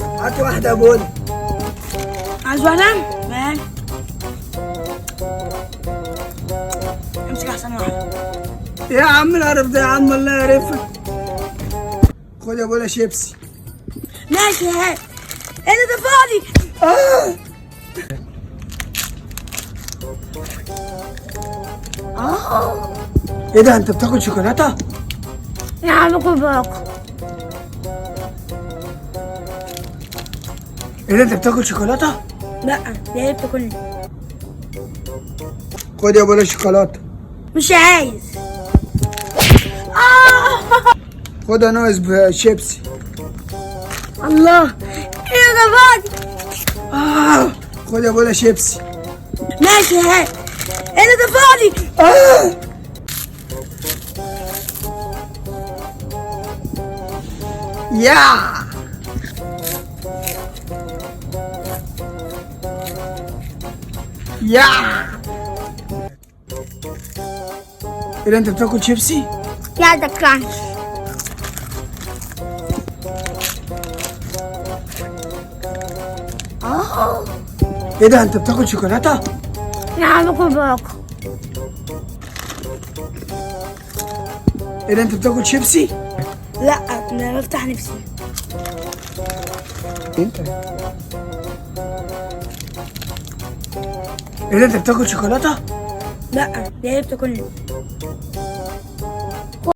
هات واحدة يا بولا. عايز واحدة؟ ماشي، امسك احسن واحدة. يا عم القرف ده يا عم، الله يعرفك. خد يا بولا شيبسي. ماشي، هات. ايه ده؟ فاضي. آه. ايه ده، انت بتاكل شوكولاتة؟ يا عم كل باقة. ايه ده، انت بتاكل شوكولاتة؟ لا، دي هي بتاكلني. خد يا بولا شوكولاتة. مش عايز. خد يا ناقص بشيبسي. الله، ايه ده؟ فاضي. آه. خد يا بولا شيبسي. ماشي، هات. ايه ده؟ فاضي. آه. يا يا ايه ده، انت بتاكل شيبسي؟ لا، ده كرانش. ايه ده، انت بتاكل شوكولاتة؟ يا عم كل باقة. ايه ده، انت بتاكل شيبسي؟ لا، انا بفتح نفسي. انت ايه ده، انت بتاكل شوكولاتة؟ لا، دي هي بتاكلني.